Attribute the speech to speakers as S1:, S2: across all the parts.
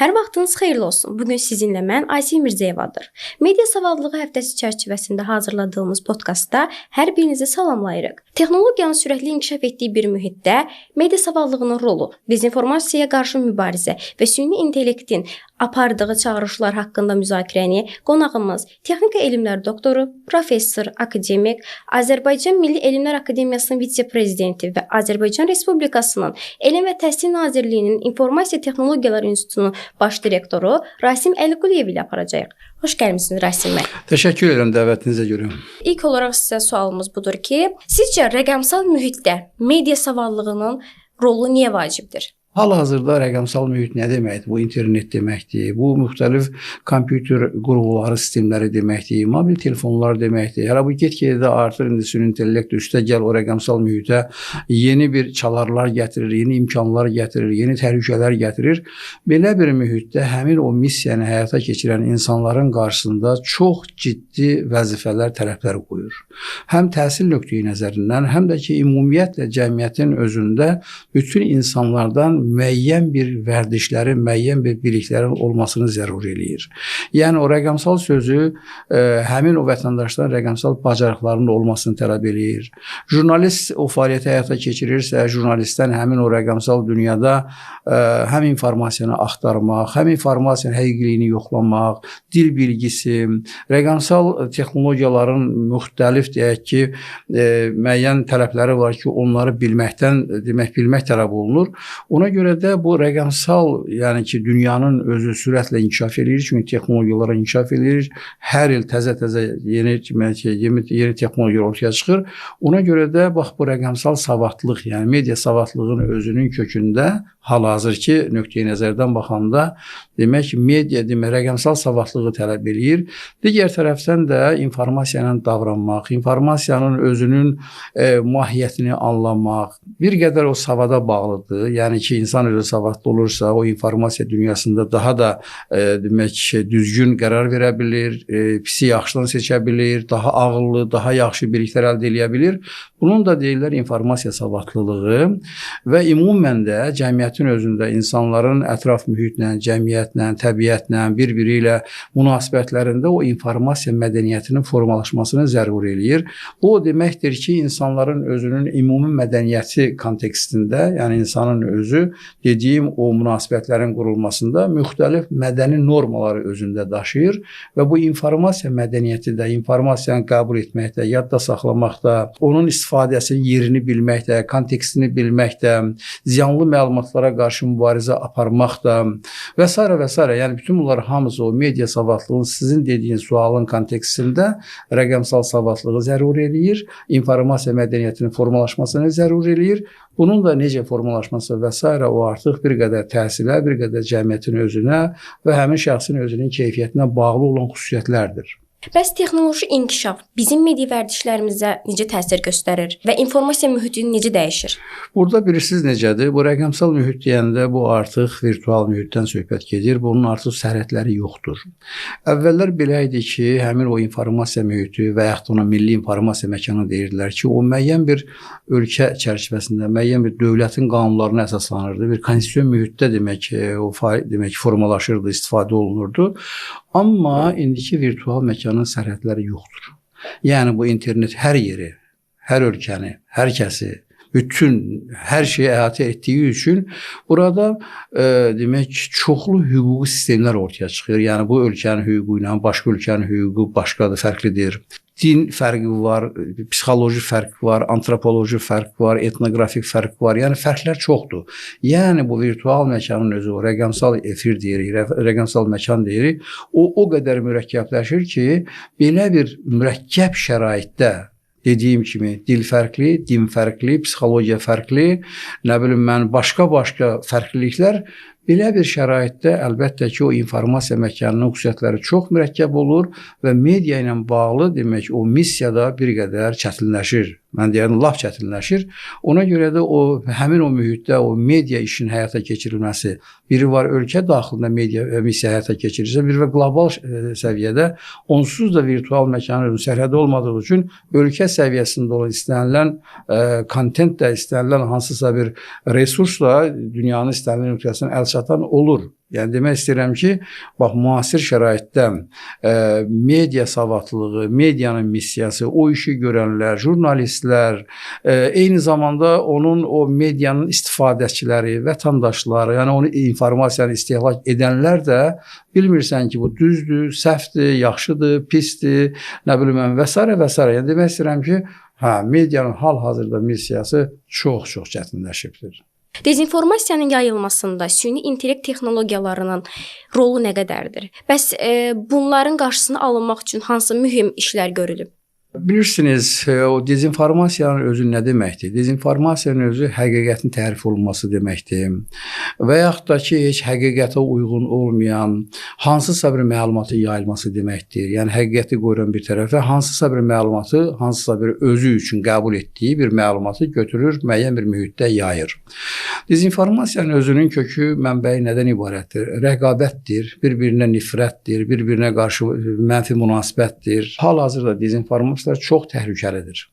S1: Hər vaxtınız xeyirli olsun. Bugün sizinlə mən Aysil Mirzayevadır. Media savadlılığı həftəsi çərçivəsində hazırladığımız podkastda hər birinizi salamlayırıq. Texnologiyanın sürətli inkişaf etdiyi bir mühitdə media savadlılığının rolu, dezinformasiyaya qarşı mübarizə və süni intellektin apardığı çağırışlar haqqında müzakirəni qonağımız texnika elmlər doktoru, professor, akademik, Azərbaycan Milli Elmlər Akademiyasının vitse-prezidenti və Azərbaycan Respublikasının Elm və Təhsil Nazirliyinin İnformasiya Texnologiyaları İnstitutunun baş direktoru Rasim Əliquliyev ilə aparacağıq. Xoş gəlmisiniz Rasim bəy.
S2: Təşəkkür edirəm dəvətinizə görə.
S1: İlk olaraq sizə sualımız budur ki, sizcə rəqəmsal mühitdə media savadlılığının rolu niyə vacibdir?
S2: Hal-hazırda rəqəmsal mühit nə deməkdir? Bu internet deməkdir, bu müxtəlif kompüter qurğuları, sistemləri deməkdir, mobil telefonlar deməkdir. Hələ bu get-gedə də artır, indi süni intellekt üstə gəl o rəqəmsal mühitə yeni bir çalarlar gətirir, yeni imkanlar gətirir, yeni təhlükələr gətirir. Belə bir mühitdə həmin o missiyanı həyata keçirən insanların qarşısında çox ciddi vəzifələr, tələblər qoyur. Həm təhsil nöqteyi nəzərindən, həm də ki, ümumiyyətlə cəmiyyətin özündə bütün insanlardan müəyyən bir vərdişlərin, müəyyən bir biliklərin olmasını zərur eləyir. Yəni o rəqəmsal sözü həmin o vətəndaşların rəqəmsal bacarıqlarının olmasını tələb eləyir. Jurnalist o fəaliyyəti həyata keçirirsə, jurnalistdən həmin o rəqəmsal dünyada həm informasiyanı axtarmaq, həm informasiyanın həqiqiliyini yoxlamaq, dil bilgisi, rəqəmsal texnologiyaların müxtəlif deyək ki, müəyyən tələbləri var ki, onları bilməkdən, demək, bilmək tələb olunur. Ona görə də bu rəqəmsal, yəni ki, dünyanın özü sürətlə inkişaf eləyir, çünki texnologiyalar inkişaf eləyir. Hər il təzə-təzə yeni texnologiyalar ortaya çıxır. Ona görə də bax bu rəqəmsal savadlıq, yəni media savadlığının özünün kökündə hal-hazırki nöqteyi nəzərdən baxanda demək media, demək rəqəmsal savadlığı tələb eləyir. Digər tərəfdən də informasiya ilə davranmaq, informasiyanın özünün mahiyyətini anlamaq bir qədər o savada bağlıdır. Yəni ki, insan özü savadlı olursa, o informasiya dünyasında daha da demək düzgün qərar verə bilir, pisi yaxşıdan seçə bilir, daha ağıllı, daha yaxşı biliklər əldə eləyə bilir. Bunun da deyirlər informasiya savadlılığı və ümumən də cəmiyyətin özündə insanların ətraf mühitlə, cəmiyyətlə, təbiətlə, bir-biri ilə münasibətlərində o informasiya mədəniyyətinin formalaşmasını zərur eləyir. Bu o deməkdir ki, insanların özünün ümumi mədəniyyəti kontekstində, yəni insanın özü dediyim o münasibətlərin qurulmasında müxtəlif mədəni normaları özündə daşıyır və bu informasiya mədəniyyəti də, informasiyanı qəbul etməkdə, yadda saxlamaqda, onun istifadəsinin yerini bilməkdə, kontekstini bilməkdə, ziyanlı məlumatlara qarşı mübarizə aparmaqda və s. və s. Yəni bütün bunlar hamısı o media savadlığının sizin dediyiniz sualın kontekstində rəqəmsal savadlığı zərur eləyir, informasiya mədəniyyətinin formalaşmasını zərur eləyir. Bunun da necə formalaşması və s. o artıq bir qədər təhsilə, bir qədər cəmiyyətin özünə və həmin şəxsin özünün keyfiyyətinə bağlı olan xüsusiyyətlərdir.
S1: Bəs texnoloji inkişaf bizim media vərdişlərimizə necə təsir göstərir və informasiya mühitini necə dəyişir?
S2: Burada bilirsiniz necədir? Bu rəqəmsal mühit deyəndə bu artıq virtual mühitdən söhbət gedir. Bunun artıq sərhədləri yoxdur. Əvvəllər belə idi ki, həmin o informasiya mühiti və yaxud ona milli informasiya məkanı deyirdilər ki, o müəyyən bir ölkə çərçivəsində, müəyyən bir dövlətin qanunlarına əsaslanırdı. Bir konstitusiyon mühitdə demək ki, o demək formalaşırdı, istifadə olunurdu. Amma indiki virtual məkanın sərhədləri yoxdur. Yəni bu internet hər yeri, hər ölkəni, hər kəsi, bütün hər şeyi əhatə etdiyi üçün burada demək çoxlu hüquqi sistemlər ortaya çıxır. Yəni bu ölkənin hüququ ilə başqa ölkənin hüququ başqadır, fərqlidir. Din fərqi var, psixoloji fərq var, antropoloji fərq var, etnoqrafik fərq var. Yəni fərqlər çoxdur. Yəni bu virtual məkanın özü, o rəqəmsal efir deyirik, rəqəmsal məkan deyirik, o qədər mürəkkəbləşir ki, belə bir mürəkkəb şəraitdə dediyim kimi dil fərqli, din fərqli, psixologiya fərqli, nə bilim mən başqa-başqa fərqliliklər Belə bir şəraitdə əlbəttə ki, o informasiya məkanının xüsusiyyətləri çox mürəkkəb olur və media ilə bağlı demək o missiya da bir qədər çətinləşir. Mən deyərdim, lap çətinləşir. Ona görə də o həmin o mühitdə o media işinin həyata keçirilməsi, biri var ölkə daxilində media missiya həyata keçirilsə, biri var qlobal səviyyədə, onsuz da virtual məkanın sərhədi olmadığı üçün ölkə səviyyəsində olan istənilən kontent də, istənilən hansısa bir resursla dünyanın istənilən nöqtəsindən əl çatan olur. Yəni demək istəyirəm ki, bax müasir şəraitdə media savadlılığı, medianın missiyası, o işi görənlər, jurnalistlər, eyni zamanda onun o medianın istifadəçiləri, vətəndaşları, yəni onu informasiyanı istehlak edənlər də bilmirsən ki, bu düzdür, səhvdir, yaxşıdır, pisdir, nə bilim mən və s. və s. Yəni demək istəyirəm ki, hə, medianın hal-hazırda missiyası çox-çox çətinləşibdir.
S1: Dezinformasiyanın yayılmasında süni intellekt texnologiyalarının rolu nə qədərdir? Bəs bunların qarşısını alınmaq üçün hansı mühüm işlər görülüb?
S2: Bilirsiniz, o dezinformasiyanın özü nə deməkdir? Dezinformasiyanın özü həqiqətin tərif olunması deməkdir. Və yaxud da ki, heç həqiqətə uyğun olmayan hansısa bir məlumatın yayılması deməkdir. Yəni həqiqəti qoyuram bir tərəfə, hansısa bir məlumatı, hansısa bir özü üçün qəbul etdiyi bir məlumatı götürür, müəyyən bir mühitdə yayır. Dezinformasiyanın özünün kökü, mənbəyi nədən ibarətdir? Rəqabətdir, bir-birinə nifrətdir, bir-birinə qarşı mənfi münasibətdir. Hal-hazırda dezinformasiya çox təhlükəlidir.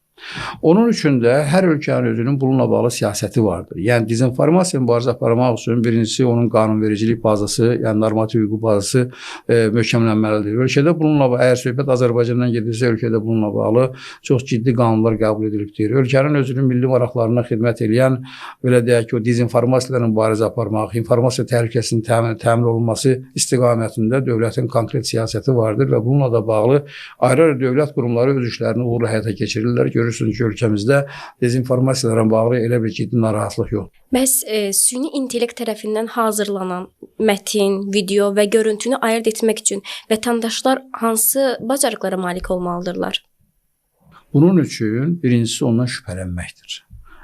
S2: Onun üçün də hər ölkənin özünün bununla bağlı siyasəti vardır. Yəni dezinformasiya mübarizə aparmaq üçün birincisi onun qanunvericilik bazası, yəni normativ hüquq bazası möhkəmlənməlidir. Ölkədə bununla, əgər söhbət Azərbaycandan gedirsə, ölkədə bununla bağlı çox ciddi qanunlar qəbul edilibdir. Ölkənin özünün milli maraqlarına xidmət eləyən, belə deyək ki, o dezinformasiyalarla mübarizə aparmaq, informasiya təhlükəsinin təmin olunması istiqamətində dövlətin konkret siyasəti vardır və bununla da bağlı ayrı-ayrı dövlət qurumları öz işlərini uğurla həyata keçirirlər. Görürsünüz ki, ölkəmizdə dezinformasiyalara bağlı elə bir ciddi narahatlıq yoxdur.
S1: Bəs süni intellekt tərəfindən hazırlanan mətin, video və görüntünü ayırd etmək üçün vətəndaşlar hansı bacarıqlara malik olmalıdırlar?
S2: Bunun üçün birincisi ondan şübhələnməkdir.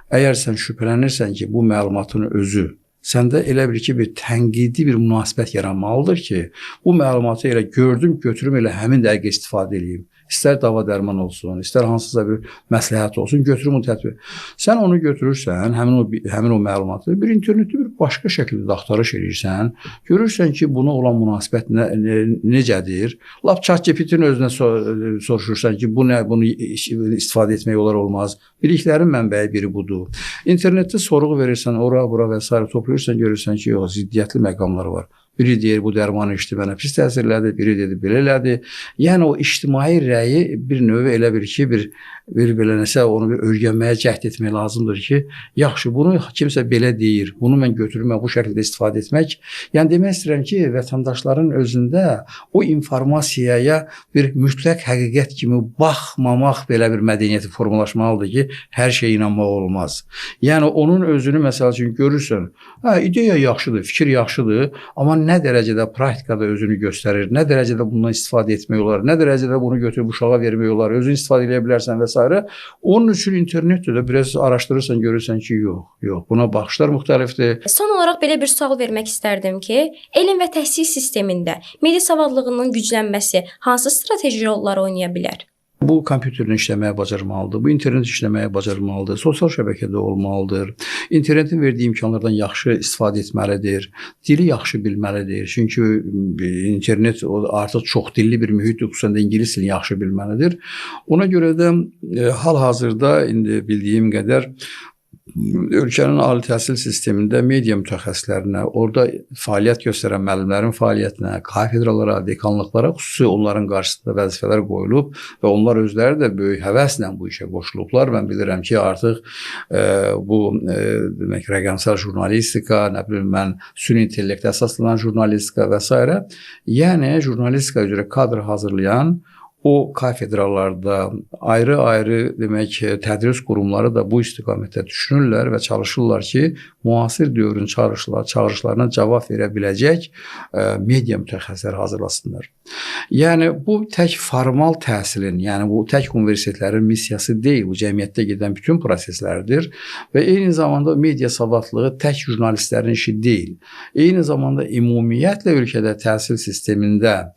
S2: Əgər sən şübhələnirsən ki, bu məlumatın özü səndə elə bir ki, bir tənqidi bir münasibət yaranmalıdır ki, bu məlumatı elə gördüm, götürüm, elə həmin dəqiqə istifadə eləyim. İstər dava dərman olsun, istər hansısa bir məsləhət olsun, götürüm onu tətbiq. Sən onu götürürsən, həmin o məlumatı bir internetdə bir başqa şəkildə axtarış eləyirsən, görürsən ki, buna olan münasibət necədir? Lap ChatGPT-nin özünə soruşursan ki, bu nə, bunu istifadə etmək olar olmaz. Biliklərin mənbəyi biri budur. İnternetdə sorğu verirsən, ora, bura və s. toplayırsan, görürsən ki, yox, ziddiyyətli məqamlar var. Biri deyir, bu dərmanı içdi, mənə pis təsir elədi, biri dedi, belə elədi. Yəni, o ictimai rəyi bir növ elə bir ki, bir belə nəsə onu bir öyrənməyə cəhd etmək lazımdır ki, yaxşı, bunu kimsə belə deyir, bunu mən götürüm, mən bu şəkildə istifadə etmək. Yəni, demək istəyirəm ki, vətəndaşların özündə o informasiyaya bir mütləq həqiqət kimi baxmamaq belə bir mədəniyyəti formalaşmalıdır ki, hər şeyə inanmaq olmaz. Yəni, onun özünü, məsəl üçün, görürsən, hə, ideya yaxşıdır, fikir yaxşıdır, amma nə dərəcədə praktikada özünü göstərir, nə dərəcədə bundan istifadə etmək olar, nə dərəcədə bunu götürüb uşağa vermək olar, özün istifadə edə bilərsən və s. Onun üçün internetdə də biraz araşdırırsan, görürsən ki, yox, yox, buna baxışlar müxtəlifdir.
S1: Son olaraq belə bir sual vermək istərdim ki, elm və təhsil sistemində media savadlığının güclənməsi hansı strateji rollar oynaya bilər?
S2: Bu kompüterlə işləməyə bacarmalıdır, bu internet işləməyə bacarmalıdır, sosial şəbəkədə olmalıdır, internetin verdiyi imkanlardan yaxşı istifadə etməlidir, dili yaxşı bilməlidir. Çünki internet artıq çox dilli bir mühitdir, xüsusən də ingilis dilini yaxşı bilməlidir. Ona görə də hal-hazırda indi bildiyim qədər ölkənin ali təhsil sistemində media mütəxəssislərinə, orada fəaliyyət göstərən müəllimlərin fəaliyyətinə, kafedralara, dekanlıqlara xüsusi onların qarşısında vəzifələr qoyulub və onlar özləri də böyük həvəslə bu işə qoşulublar. Mən bilirəm ki, artıq bu demək, rəqəmsal jurnalistika, nə bilim mən, süni intellektə əsaslanan jurnalistika və s. Yəni, jurnalistika üzrə kadr hazırlayan o kafedralarda ayrı-ayrı demək, tədris qurumları da bu istiqamətdə düşünürlər və çalışırlar ki, müasir dövrün çağırışlarına cavab verə biləcək media mütəxəssisləri hazırlasınlar. Yəni, bu tək formal təhsilin, yəni bu tək universitetlərin missiyası deyil, bu cəmiyyətdə gedən bütün proseslərdir və eyni zamanda media savadlığı tək jurnalistlərin işi deyil. Eyni zamanda ümumiyyətlə ölkədə təhsil sistemində,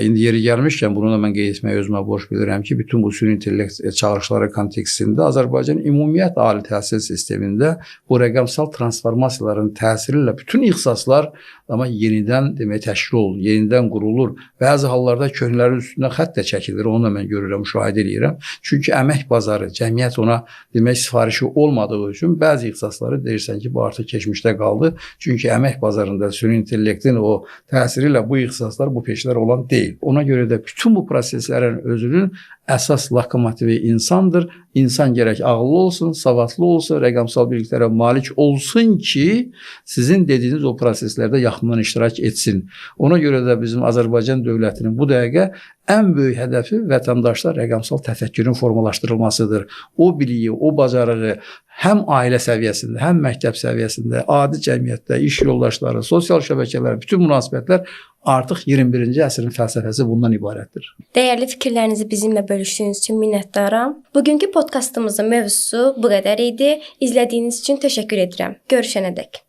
S2: indi yeri gəlmişkən bunu da mən qeyd etməyi özümə borc bilirəm ki, bütün bu süni intellekt çağırışları kontekstində Azərbaycan ümumiyyətlə ali təhsil sistemində bu rəqəmsal transformasiyaların təsiri ilə bütün ixtisaslar amma yenidən demək təşkil olunur, yenidən qurulur. Bəzi hallarda köhnələrin üstündən xətt də çəkilir. Onu da mən görürəm, müşahidə eləyirəm. Çünki əmək bazarı, cəmiyyət ona demək sifarişi olmadığı üçün bəzi ixtisasları deyirsən ki, bu artıq keçmişdə qaldı. Çünki əmək bazarında süni intellektin o təsiri ilə bu ixtisaslar, bu peşələr olan deyil. Ona görə də bütün bu proseslərin özünün əsas lokomotivi insandır. İnsan gərək ağıllı olsun, savadlı olsun, rəqəmsal biliklərə malik olsun ki, sizin dediyiniz o proseslərdə yaxından iştirak etsin. Ona görə də bizim Azərbaycan dövlətinin bu dəqiqə ən böyük hədəfi vətəndaşlar rəqəmsal təfəkkürün formalaşdırılmasıdır. O biliyi, o bacarığı həm ailə səviyyəsində, həm məktəb səviyyəsində, adi cəmiyyətdə, iş yoldaşları, sosial şəbəkələr, bütün münasibətlər artıq 21-ci əsrin fəlsəfəsi bundan ibarətdir.
S1: Dəyərli fikirlərinizi bizimlə bölüşdüyünüz üçün minnətdaram. Bugünkü podkastımızın mövzusu bu qədər idi. İzlədiyiniz üçün təşəkkür edirəm. Görüşənədək.